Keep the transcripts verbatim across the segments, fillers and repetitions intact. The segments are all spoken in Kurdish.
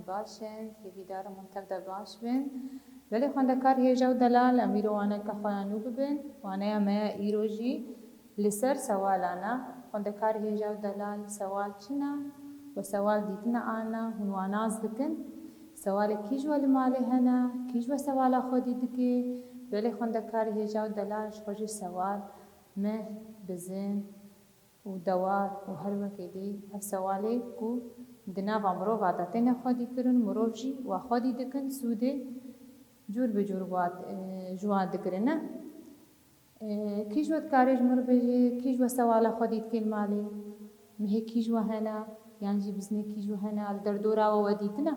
Baş in, hêvîdarim hûn tev de baş bin. Belê xwendekar hêja û delal, em îro waneke xwe ya nû bibin. Waneya me ya îro jî li ser sewalan e. Xwendekar hêja û delal, sewal çi ne? We sewal dîtine an ne? Hûn wan nas dikin? Sewalê kî ji we li malê hene? Kî ji we sewala xwedî dike? Belê xwendekar hêja û delal, ji xwe jî sewal, meh, bizin, û dewar û her wekê dî ev sewalê ku di nava mirova de têne xwedî kirin, mirov jî wa xwedî dikin, sûdê cûr bi cûr wat, e, ji wan digirin. E, kî ji we dikare ji min re bêje, kî ji we sewala xwedî dike li malê? Mihê kî ji we hene, yan jî bizinê kî ji we hene, li derdora we we dîtine?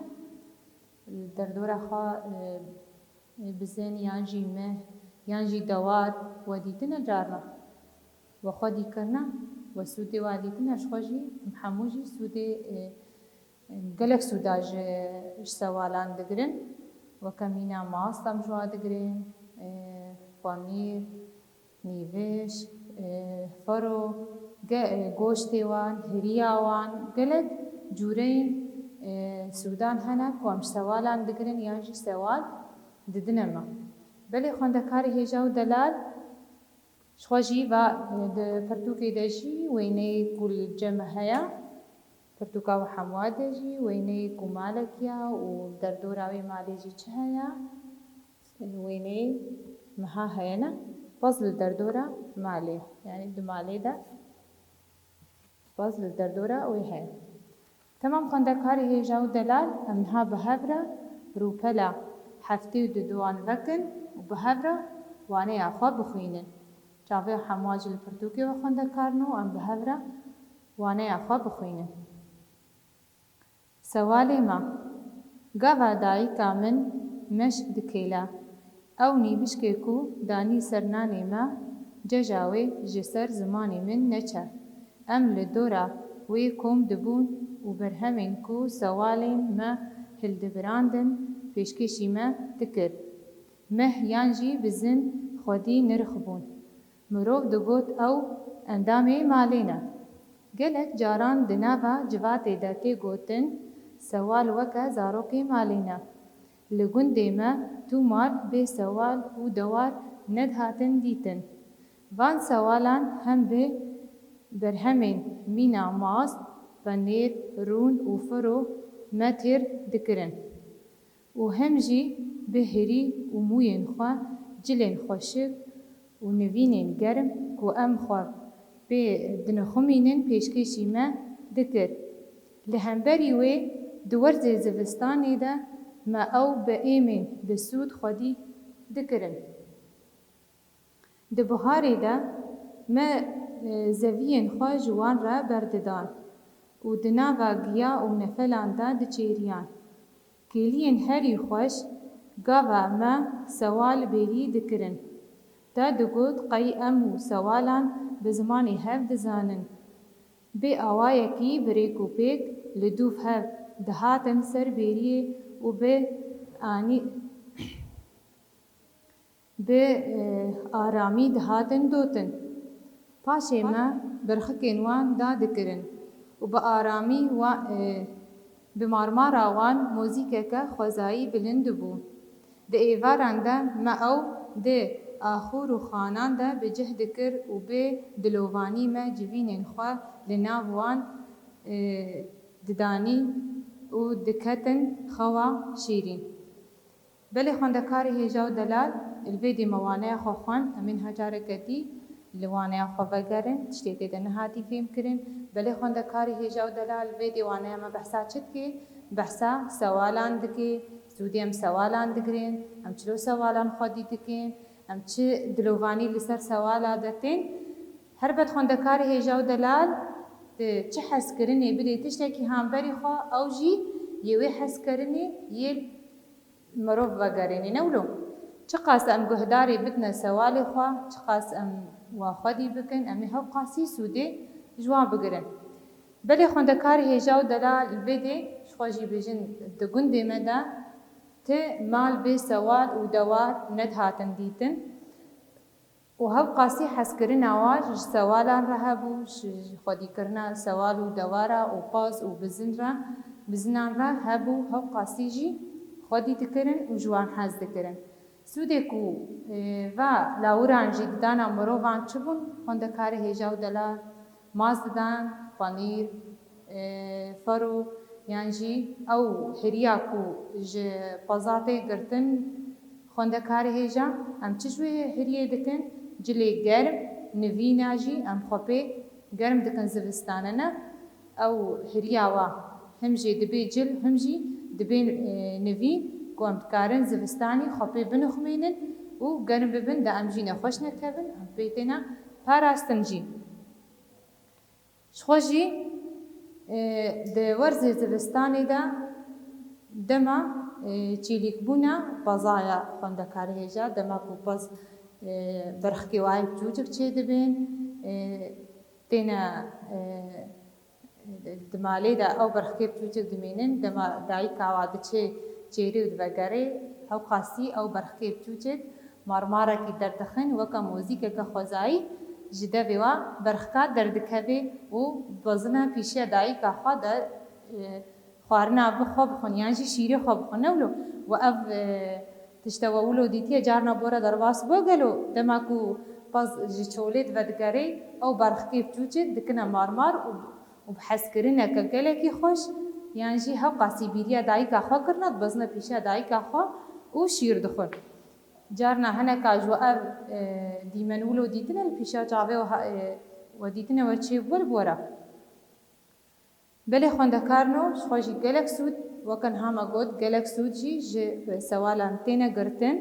Li derdora xwe, e, e, bizin yan jî meh, yan jî dewar we dîtine carna? We xwedî kirine, we sûdê wa dîtine, ji xwe jî em hemû jî sûdê, e, em gelek sûda ji, ji sewalan digirin. Weke mîna mast em ji wa digirin, e, xwemîr, nîviş, e, fero, ge-, e, goştê wan, hiriya wan, gelek cûreyên, e, sûdan hene ku em ji sewalan digirin yan jî sewal didine me. Belê xwendekarê hêja û delal, ji xwe jî va, e, di pirtûkê de jî wêneyê ku li cem me heye, pirtûka we hemwa de jî wêneyê ku malek ya û derdora wê malê jî çi heye? Wêneyê meha heye ne, baz li derdora malê, yanî di malê de baz li derdora wê heye. Temam xwendekarê hêja û delal, em niha bi hev re rûpela heftê û duduan vekin û bi hev re waneya xwe bixwînin. Çavê hemwa jî li pirtûkê we xwendekarno, em bi hev re waneya xwe bixwînin. Sewalê me, gava dayika min meşk dikêle, ew nîvişkê ku danî ser nanê me, ceja wê ji ser zimanê min neçe. Em li dora wê kom dibûn û berhemên ku sewalên me hildibirandin pêşkêşî me dikir. Meh yan jî bizin xwedî nirx bûn. Mirov digot ew endamê malê ne. Gelek caran di nava civatê de tê gotin, sewal weke zarokê malê ne. Li gundê me tûmar bê sewal û dewar nedihatin dîtin. Van sewalan hem bi berhemên mîna mast, penêr, rûn û firo me têr dikirin. Û hem jî bi hirî û mûyên xwe, cilên xweşik û nivînên germ ku em xwe pê dinixumînin pêşkêşî me dikir. Li hemberî wê di werzê zivistanê de me ew bi êmên bi sûd xwedî dikirin. Di biharê de me, e, zeviyên xwe ji wan re berdidan û di nava giya û nefelan de diçêriyan. Kêliyên herî xweş gava me sewal bêrî dikirin. Te digot qey em û sewalan bi zimanê hev dizanin. Bê awayekî bi rêk û pêk li dûv hev dihatin ser bêriyê û bi anî bi, e, aramî dihatin dotin. Paşê me birxikên wan dadikirin û bi aramî wa-, e, bi marmara wan mozîkeke xwezayî bilind dibû. Di êvaran de me ew di axûr û xanan de bi cih dikir û bi dilovanî me civînên xwe li nav wan, e, didanî û diketin xewa şîrîn. Belê xwendekarê hêja û delal, li vê dê me waneya xwe xwend, em ê niha careke dî li waneya xwe vegerin, tiştê tê de nehatî fêhmkirin. Belê xwendekarê hêja û delal, li vê dê waneya me behsa çi dike? Behsa sewalan dike, sûdê em sewalan digirin, em çilo sewalan xwedî dikin, em çi dilovanî li ser sewala de tên. Helbet xwendekarê hêja û delal di çi hezkirinê bidê tiştekî hemberî xwe, ew jî yê wê hezkirinê yê mirov vegerênê, ne wilo? Çiqas em guhdarê bidine sewalê xwe, çiqas em wa xwedî bikin, em ê hewqasî sûdê ji wan bigirin. Belê xwendekarê hêja û delal, li vê dê ji xwe jî bêjin, di gundê me de ti mal bê sewal û dewar nedihatin dîtin. Û hewqasî hezkirina wan ji sewalan re hebû, ji xwedîkirina sewal û dewara û paz û bizin re Bizinan re hebû, hewqasî jî xwedî dikirin û ji wan hez dikirin. Sûdê ku, e, va lawiran jî didana mirovan çi bûn, xwendekarê hêja û delal mas didan, panîr, e, fero, yan jî ew hiriya ku ji peza tê girtin, xwendekarê hêja, em çi ji wê hiriyê dikin? Cilê germ, nivîna jî em xwe pê germ dikin zivistanê ne. Ew hiriya wa him jî dibê cil, him jî dibê, e, nivîn ku em dikarin zivistanî xwe pê binixumînin û germ bibin, da em jî nexweş nekevin, em pê têne parastin jî. Ji xwe jî, e, di werzê zivistanê de dema, e, çîlîkbûna pezaya xwendekarê hêja, dema ku pez, e, berxkê wayê biçûçik çêdibên, e, têne, e, di malê de ew berxkê biçûçik dimînin, dema dayika wa diçê çêrê û divegerê, hewqasî ew berxkê biçûçik marmarekî derdixin, weke muzîkeke xwezayî ji devê wa berxka derdikevê û dibezine pîşiya dayika xwe de, e, xwarina bi xwe bixwin, yan jî şîrê xwe bixwin. Ne wilo we ev, e, tişte we wilo dîtiye, carna bore derbas bo gelo, dema ku pez ji çolê divedigerê, ew berxkê biçûçik dikine marmar û, û bi hezkirineke gelekî xweş, yan jî hewqasî bîriya dayika xwe kirine, dibezine pîşiya dayika xwe û şîr dixwin. Carna hineka ji we ev, e, dîmen wilo dîtine li pîşa çavê we ha-, e, we dîtine we çê bû li bore. Belê xwendekarno, ji xwe jî gelek sûd, weke niha me got, gelek sûd jî ji sewalan têne girtin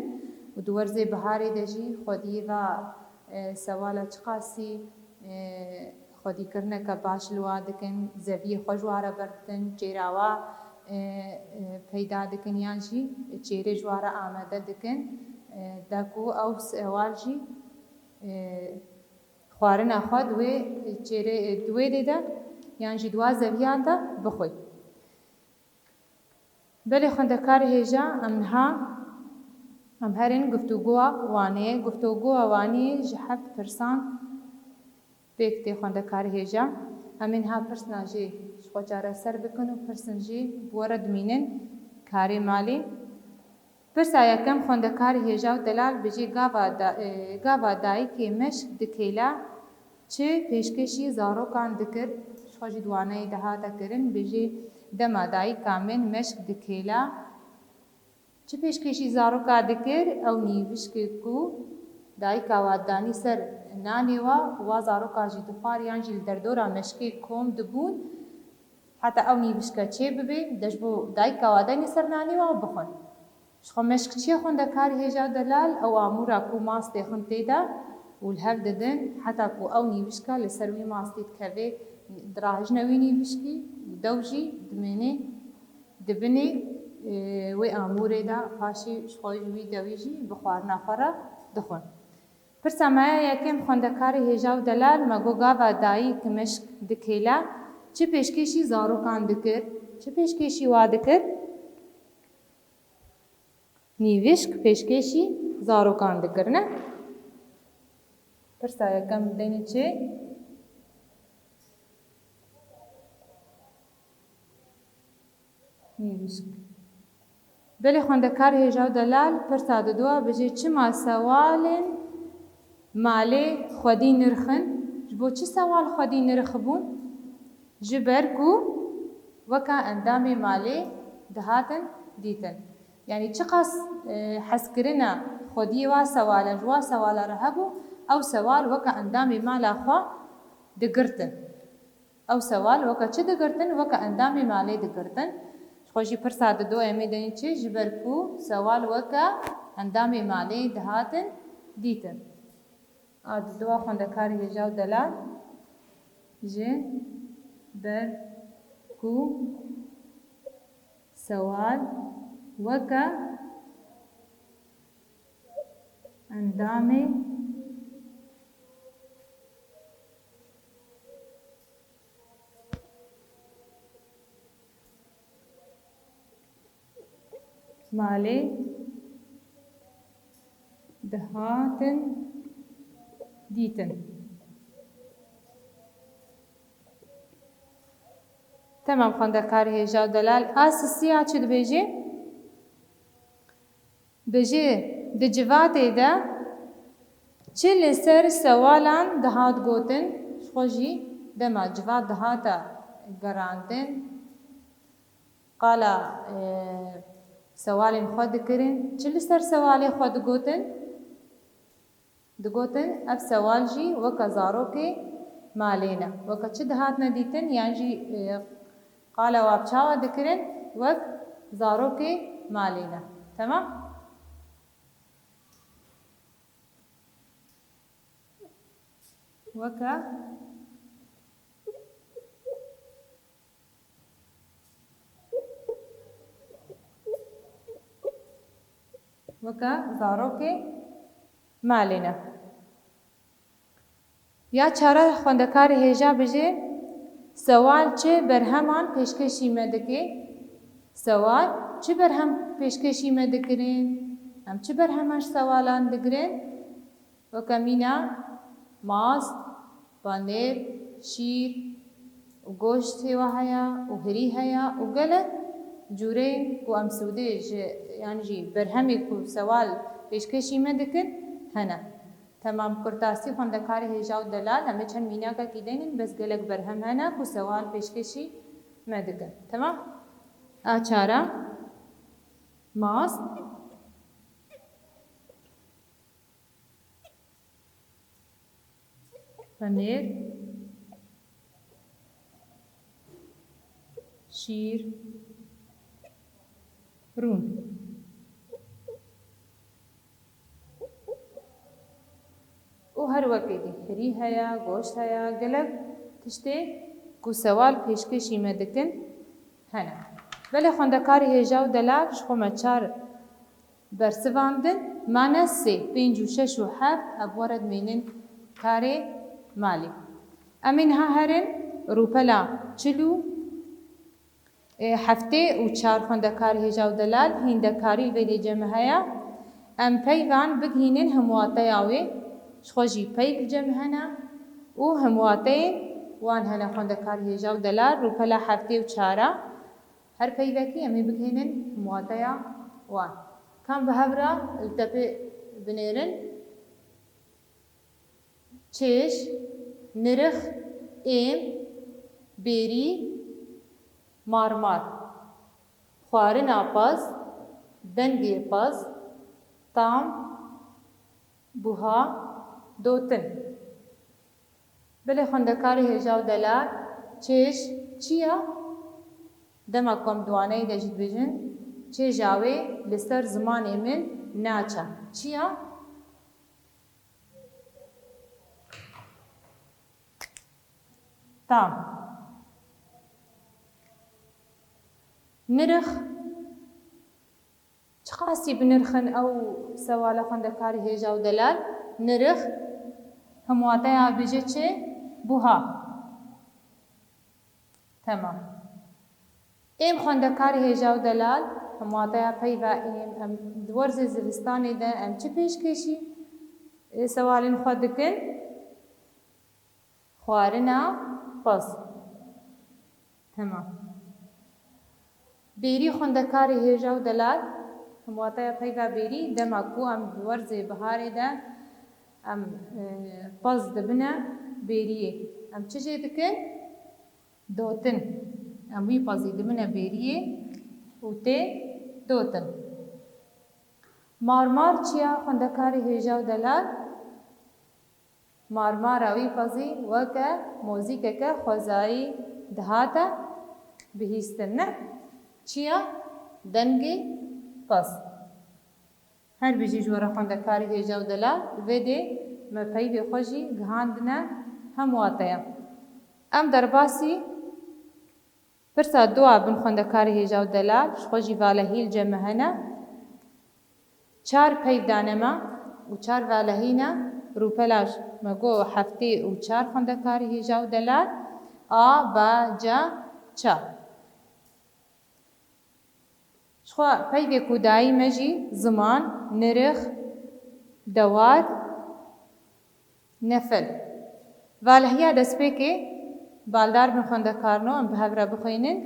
û di werzê biharê de jî xwediyê va, e, sewala çiqasî, e, xwedîkirineke baş li wa dikin, zeviyê xwe ji wa re berdikin, çêra wa, e, e, peyda dikin yan jî çêrê ji wa re amade dikin, e, da ku ew sewal jî, e, xwarina xwe di wê çêrê, di wê dê de yan jî di wa zeviyan de bixwe. Belê xwendekarê hêja, em niha, em herin guftûgoya wanê. Guftûgoya wanê ji heft pirsan pêk tê xwendekarê hêja. Em ê niha pirsna jî ji xwe çareser bikin û pirsin jî bi we re dimînin karê malê. Pirsa yekem, xwendekarê hêja û delal bijê gava da-, e, gava dayikê meşk dikêla, çi pêşkêşî zarokan dikir? Ji xwe jî di waneyê de hate kirin, bijê dema dayika min meşk dikêla, çi pêşkêşî zaroka dikir? Ew nîvişkê ku dayika wa danî ser nanê wa, wa zaroka jî dixwar yan jî li derdora meşkê kom dibûn, heta ew nîvişke çê bibe, de ji bo dayika wa denê ser nanê wa û bixwin. Ji xwe meşk çi ye xwendekarê hêja û delal? Ew amûra ku mast têxin tê de û li hev didin, heta ku ew nîvişka li ser wî mastî dikeve, dirahijine wî nîvişkî û dew jî dimêne di binê, e, wê amûrê de, paşê ji xwe ji wî dewî jî bi xwarina xwe re dixwin. Pirsa me ya yekem, xwendekarê hêja û delal, me got gava dayik meşk dikêla, çi pêşkêşî zarokan dikir? Çi pêşkêşî wa dikir? Nîvişk pêşkêşî zarokan dikir, ne? Pirsa yekem deynê çi? Nîvişk. Belê xwendekar hêja û delal, pirsa didoa bijê çima sewalên malê xwedî nirx in? Ji bo çi sewal xwedî nirx bûn? Ji ber ku weke endamê malê dihatin dîtin. Yanî çiqas, e, hezkirina xwediyê wa sewala, ji wa sewala re hebû, ew sewal weke endamê mala xwe digirtin. Ew sewal weke çi digirtin? Weke endamê malê digirtin. Ji xwe jî pirsa dido em ê denî çi? Ji ber ku sewal weke endamê malê dihatin dîtin. A didoa xwendekarê hêja û delal, ji ber ku sewal weke endamê malê dihatin dîtin. Temam, xwendekarê hêja û delal. A sisiya çi dibêje? Dibêje, di civatê de çi li ser sewalan dihat gotin, ji xwe jî dema civat dihata gerandin, qala, e, sewalên xwe dikirin, çi li ser sewalê xwe digotin? Digotin, ev sewal jî weke zarokê malê ne. Weke çi dihatine dîtin, yan jî, e, qala wan bi çawa dikirin, wek zarokê malê ne. Temam? Weke Weke zarokê malê ne. Ya çara xwendekarê hêja bije, sewal çi berheman pêşkêşî me dike? Sewal çi berhem pêşkêşî me dikirin? Em çi berheman ji sewalan digirin? Weke mîna mast, panêr, şîr û goştê we heye û hirî heye û gelek cûreyên ku em sûdê ji, yan jî berhemê ku sewal pêşkêşî me dikin hene. Temam, kurtasî xwendekarê hêja û delal, em ê çend mînakekî deynin, bes gelek berhem hene ku sewal pêşkêşî me dikin. Temam? A çara, mast, Panêr, şîr, rûn. Û her wekê dî hirî heye, goşt heye, gelek tiştê ku sewal pêşkêşî me dikin hene. Belê xwendekarê hêja û delal, ji xwe me çar bersivandin, mane sê, pênc û şeş û heft, ev were dimînin karê malê. Em ê niha herin rûpela çil û, e, heftê û çar xwendekarê hêja û delal, hîndekarî li vê dê cem heye. Em peyvan bigihînin hemwateya wê, ji xwe jî peyv li cem hene û hemwateyên wan hene xwendekarê hêja û delal, rûpela heftê û çara. Her peyvekî em ê bigihînin hemwateya wan. Kam bi hev re li tepê binêrin. Çêj, nirx, êm, bêrî, marmar. Xwarina pez, dengê pez, tam, buha, dotin. Belê xwendekarê hêja û delal, çêj çi ya? Dema ku em di waneyê de jî dibêjin, çêja wê li ser zimanê min naçe. Çi ya? Tam. Nirx. Çiqasî bi nirx in ew sewala xwendekarê hêja û delal? Nirx hemwateya bêje çi? Buha. Temam. Êm xwendekarê hêja û delal, hemwateya peyva êm, em di werzê zivistanê de em çi pêşkêşî, e, sewalên xwe dikin? Xwarina pez. Temam. Bêrî xwendekarê hêja û delal, hemwateya peyva bêrî, dema ku em di werzê biharê de em, e, pez dibine bêriyê. Em çi jê dikin? Dotin. Em wî pezî dibine bêriyê û tê dotin. Marmar çi ya xwendekarê hêja û delal? Marmara wî pezî weke mozîkeke xwezayî dihate bihîstin, ne? Çi ya? Dengê pez. Her bijî ji we re xwendekarê hêja û delal, vê dê me peyvê xwe jî gihandine hemwateya. Em derbasî Pirsa dua bin xwendekarê hêja û delal, ji xwe jî valehî li cem me hene. Çar peyv dane me û çar valehî ne, rûpela me got heftê û çar xwendekarê hêja û delal, a, ba, ca, ça. Ji xwe peyvê ku dayî me jî ziman, nirx, dewar, nefel. Valehiya destpêkê Baldar bin xwendekarno, em bi hev re bixwînin.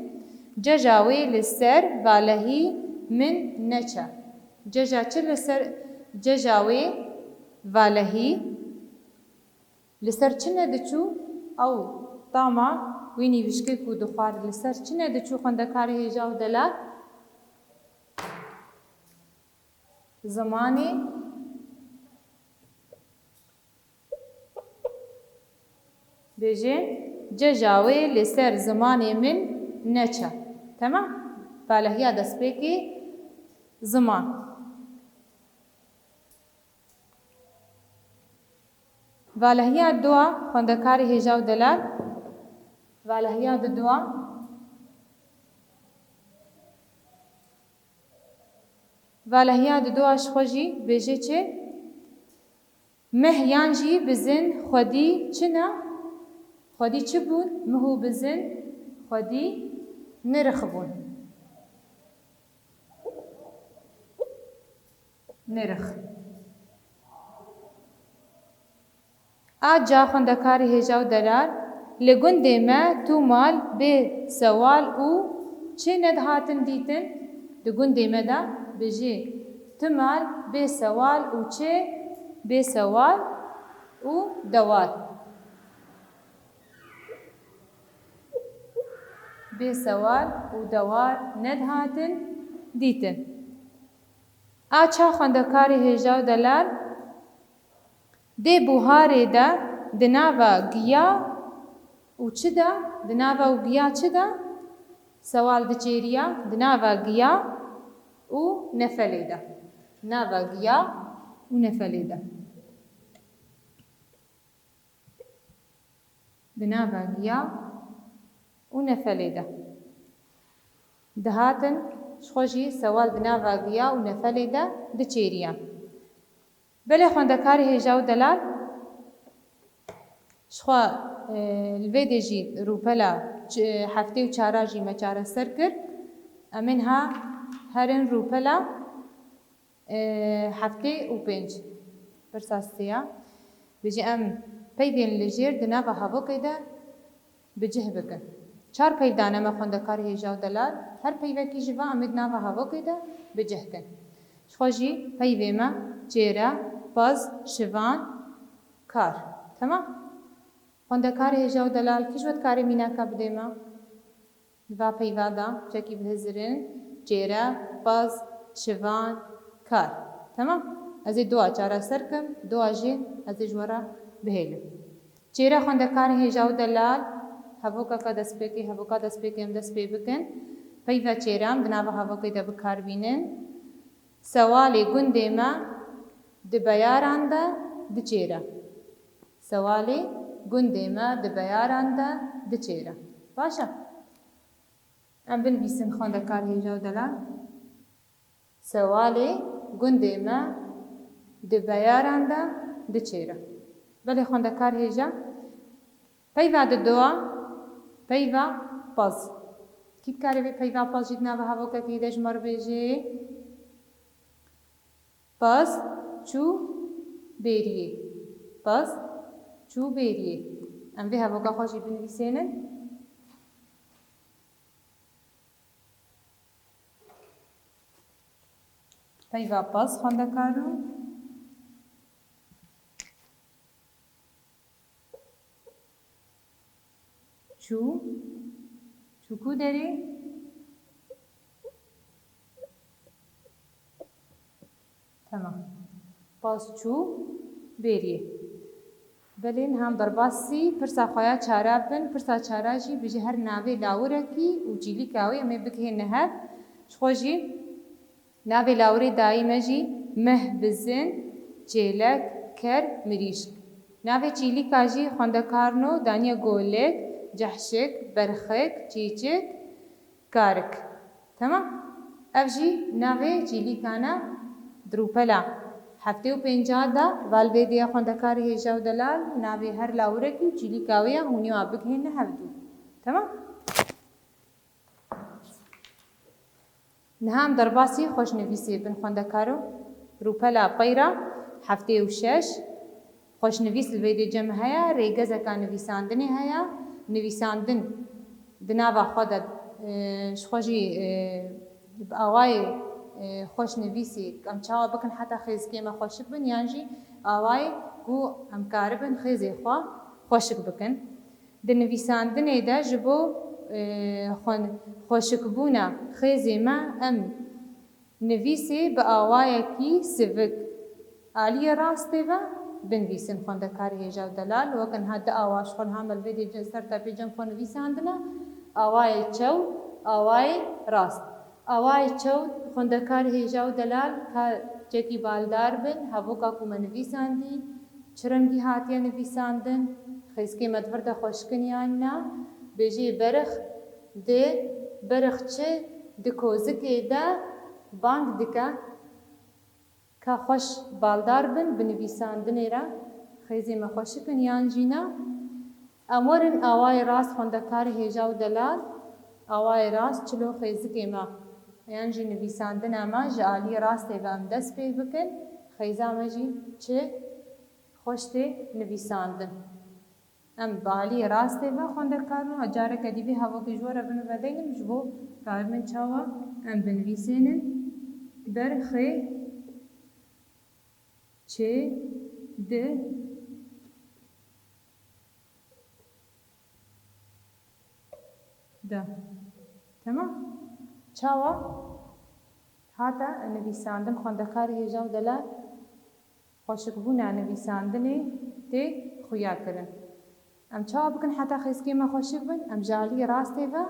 Ceja wê li ser valehî min neçe. Ceja çi li ser, ceja wê valehî li ser çi nediçû? Ew tama wî nîvişkê ku dixwar li ser çi nediçû, xwendekarê hêja û delal? Zimanê. Bêje, ceja wê li ser zimanê min neçe. Temam? Valehiya destpêkê ziman. Valehiya dua, xwendekarê hêja û delal. Valehiya di dua. Valehiya di dua ji xwe jî bêje çi? Meh yan jî bizin xwedî çi ne? Xwedî çi bûn? Mih û bizin xwedî nirx bûn. Nirx. A ca xwendekarê hêja û delal, li gundê me tu mal bê sewal û çi nedihatin dîtin? Di gundê me de bijî tu mal bê sewal û çi? Bê sewal û dewar. Bê sewal û dewar nedihatin dîtin. A ça xwendekarê hêja û delal, dê buharê de di nava giya û çi de, di nava û giya çi de? Sewal diçêriya, di nava giya û nefelê de. Nava giya û nefelê de. Di nava giya û nefelê de. Dihatin, ji xwe jî sewal di nava giya û nefelê de diçêriyan. Belê xwendekarê hêja û delal, ji xwe, e, li vê dê jî rûpela ç-, heftê û çara jî me çareser kir. Em ê niha herin rûpela Ê, heftê û pênc. Pirsa sê ya. Bijî em peyvên li jêr di nava hevokê de bi cih bikin. Çar peyv dane me xwendekarê hêja û delal. Her peyvekî ji van em ê di nava hevokê de bi cih kin. Ji xwe jî peyvê me çêre, pez, şivan, kar. Temam? Xwendekarê hêja û delal, kî ji we dikarê mînaka bidê me? Di va peyva de çekî bihizirin, çêre, pez, şivan, kar. Temam? Ez ê dua çareser kim, dua jî ez ê ji we re bihêlim. Çêre xwendekarên hêja û delal, hevokeka destpêkê, hevoka destpêkê em dest pê bikin. Peyva çêre em di nava hevokê de bi kar bînin. Sewalê gundê me di beyaran de diçêre. Sewalê gundê me di beyaran de diçêre. Baş e. Em binivîsin xwendekar hêja û delal. Sewalê gundê me di beyaran de diçêre. Belê xwendekar hêja. Peyva di dua, peyva pez. Kî dikare vê peyva pez jî di nava hevokekê de ji me re bêjê? Pez çû bêriyê. Pez çû bêriyê. Em vê hevoka xwe jî binivîsênin. Peyva pez xwendekar û çû, çû ku derê? Temam. Pez çû bêriyê. Belê, niha em derbasî pirsa xwe ya çara bin. Pirsa çara jî bijî her navê lawirekî û çîlîka wê em ê bigihêne hev. Ji xwe jî navê lawirê dayî me jî meh, bizin, çêlek, ker, mirîşk. Navê çîlîka jî xwendekarno daniye golek, cehşik, berxik, çîçik, karik. Temam? Ev jî navê çîlîkan e di rûpela heftê û pênca de, va li vê diya xwendekarê hêja û delal, navê her lawirekî û çîlîka wê ye, hûn ê wa bigihêne hevdû. Temam? Niha em derbasî xweşnivîsê bin xwendekaro. Rûpela peyra heftê û şeş. Xweşnivîs li vê dê cem heye, rêgezeka nivîsandinê heye. nivîsandin di nava xwe de, e, ji xwe jî, e, bi awayê, e, xweşnivîsî em çawa bikin heta xêzikê me xweşik bin, yan jî awayê ku em karibin xêzê xwe xweşik bikin. Di nivîsandinê de ji bo, e, xwe-, xweşikbûna xêzê me em nivîsê bi awayekî sivik aliyê rastê ve binivîsin xwendekarê hêja û delal. Wek niha di awa ji xwe niha me li vê dê cem ser tepê cem xwe nivîsandine, awayê çew, awayê rast. Awayê çew, xwendekarê hêja û delal ka çekî baldar bin, hevoka ku me nivîsandî, çi rengî hatiye nivîsandin, xêzikê me di vir de xweşkin yan na, bêjê berix di, berix çi di kozikê de bang dike, ka xweş baldar bin bi nivîsandinê re, xêzê me xweşik in yan jî na. Em werin awayê rast xwendekarê hêja û delal, awayê rast çilo xêzikê me, yan jî nivîsandina me ji aliyê rastê ve em dest pê bikin, xêza me jî çi xweş tê nivîsandin. Em bi aliyê rastê ve xwendekar in, careke dî vê hevokê ji we re bin vedeynim, ji bo karibin çawa em binivîsênin. Berxê çê di de. Temam. Çawa? Hate nivîsandin, xwendekarê hêja û delal xweşikbûna nivîsandinê tê xuya kirin. Em çawa bikin heta xêzikê me xweşik bin? Em ji aliyê rastê ve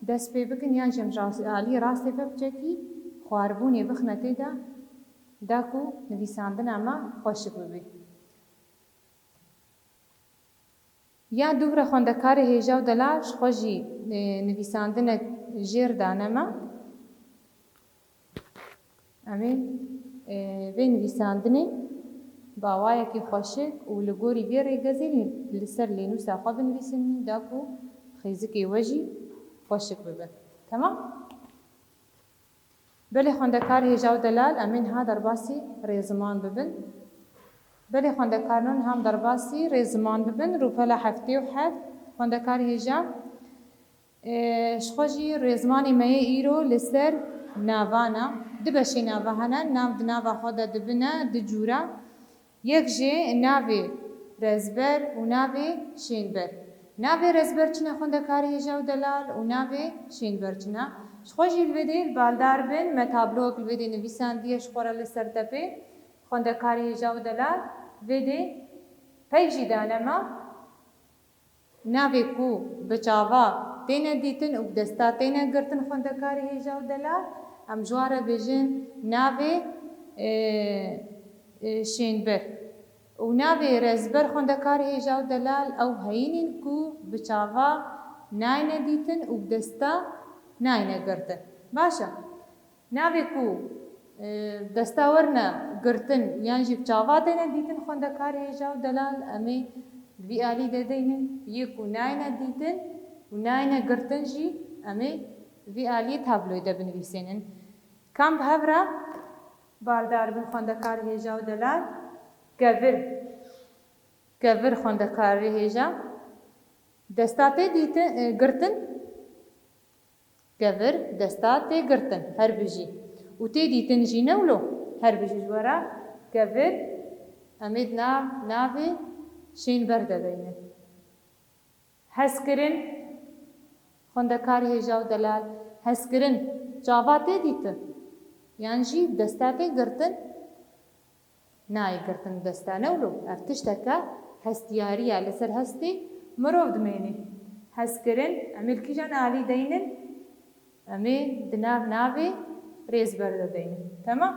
dest pê bikin, yan jî em ji ras-, aliyê rastê ve piçekî xwaribûnê bixine tê de, da ku nivîsandina me xweşik bibe. Ya dûvre xwendekarê hêja û delal ji xwe jî, e, nivîsandinek jêr dane me. Em ê, e, vê nivîsandinê bi awayekî xweşik û li gorî vê rêgezê li ser lênûsa xwe binivîsin, da ku xêzikê we jî xweşik bibe. Temam? Belê xwendekar hêja û delal, em ê niha derbasî rêziman bibin. Belê xwendekar, niha em derbasî rêziman bibin. Rûpela heftê û heft, xwendekar hêja. E, ji xwe jî rêzimanê me yê îro li ser navan e. Du beşê nava hene, nav di nava xwe de dibine du cûra. Yek jê navê rezber û navê şênber. Navê rezber çi ne, xwendekarê hêja û delal, û navê şênber çi ne? Ji xwe jî li vê dê li baldar bin, me tabloyek li vê dê nivîsandiye ji xwe re li ser tepê. Xwendekarê hêja û delal vê dê peyv jî dane me. Navê ku bi çava têne dîtin û bi desta têne girtin xwendekarê hêja û delal, em ji wan re bêjin navê, e, e, şênber. Û navê rezber xwendekarê hêja û delal ew heyîn in ku bi çava nayne dîtin û bi desta nayne girtin. Baş e. Navê ku, e, desta werine girtin yan jî bi çava têne dîtin xwendekarê hêja û delal, em ê di vî alî de deynin, yê ku nayne dîtin û nayne girtin jî em ê di vî aliyê tabloyê de binivîsênin. Kam bi hev re baldar bin xwendekarê hêja û delal? Kevir. Kevir xwendekarê hêja. Desta tê dîtin, e, girtin. Kevir desta tê girtin, her bijî. Û tê dîtin jî ne wilo, her bijî ji we re kevir, em ê di nav, navê şênber de deynin. Hezkirin, xwendekarê hêja û delal, hezkirin çava tê dîtin, yan jî desta tê girtin? Nayê girtin desta ne wilo. Ev tişteke hestiyarî ye, li ser hestê mirov dimênê. Hezkirin, em ê li kîjan alî deynin? Em ê di nav navê rêzber de deynin. Temam?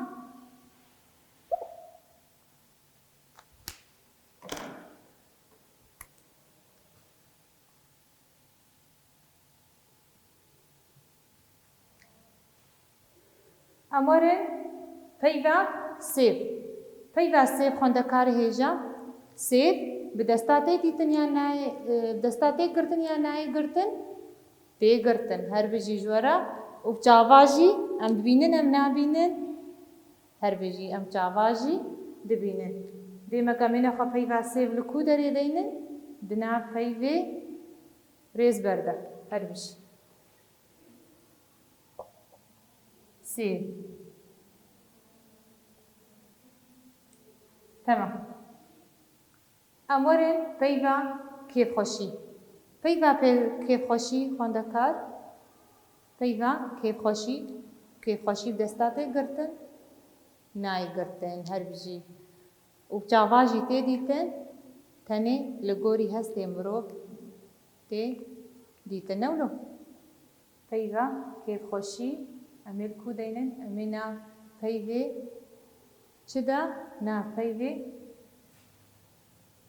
Em werin peyva sêv. Peyva sêv xwendekarê hêja. Sêv bi desta tê dîtin yan nayê, e, bi desta tê girtin yan nayê girtin? Tê girtin. Her bijî ji we re. Û bi çava jî em dibînin, em nabînin? Her bijî em çava jî dibînin. Dêmek em ê nexwe peyva sêv li ku derê deynin? Di nav peyvê Rêz berde. Her bijî. Sê. Temam. Em werin peyva kêfxweşî. Peyva pê-, kêfxweşî xwendekar. Peyva kêfxweşî, kêfxweşî bi desta tê girtin, nayê girtin, her bijî. Û çava jî tê dîtin, tenê li gorî hestê mirov tê dîtin. Ne wilo? Peyva kêfxweşî, em ê li ku deynin? Em ê nav peyvê çi de? Nav peyvê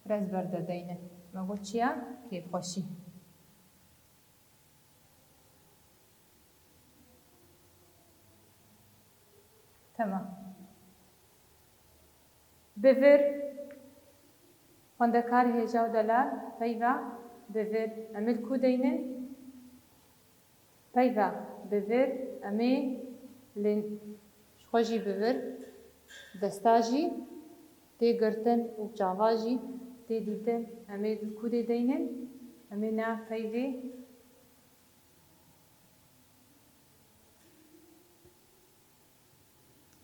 rezber de deynin. Me got çi ya? Kêfxweşî. Temam. Bi vir, xwendekarê hêja û delal, peyva bi vir em ê li ku deynin? Peyva bi vir em ê li, ji xwe jî bi vir, desta jî tê girtin û çava jî tê dîtin. Em ê li ku dê deynin? Em ê nav peyvê,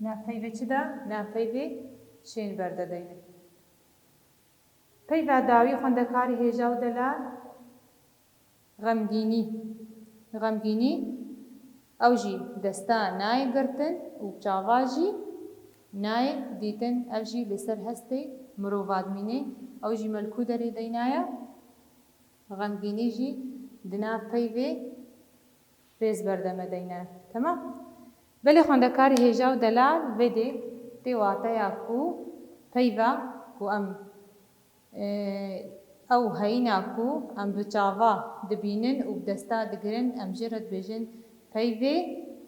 nav peyvê çi de? Nav peyvê şên berde deynin. Peyva dawî, xwendekarê hêja û delal, xemgînî. Xemgînî, ew jî desta nayê girtin û çava jî nayê dîtin. Ev jî li ser hestê mirova dimîne. Ew jî me li ku derê deynaye? Xemgînî jî di nav peyvê rêz berde me deyne. Temam? Belê xwendekarê hêja û delal, vê dê tê wateya ku peyva ku em, e, ew heyîna ku em bi çava dibînin û bi desta digirin, em jê re dibêjin peyvê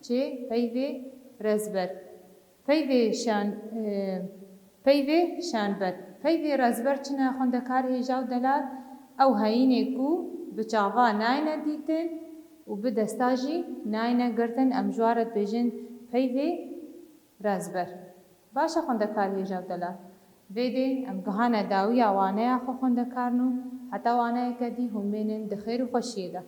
çi? Peyvê rezber. Peyvê şan-, e, peyvê şanber. Peyvê rezber çi ne xwendekarê hêja û delal? Ew heyînê ku bi çava nayne dîtin û bi desta jî nayne girtin, em ji wan re dibêjin peyvê rezber. Baş e xwendekarê hêja û delal. Vê dê em gihane dawiya waneya xwe xwendekarno. Heta waneyeke dî hûn mênin di xêr û xweşiyê de.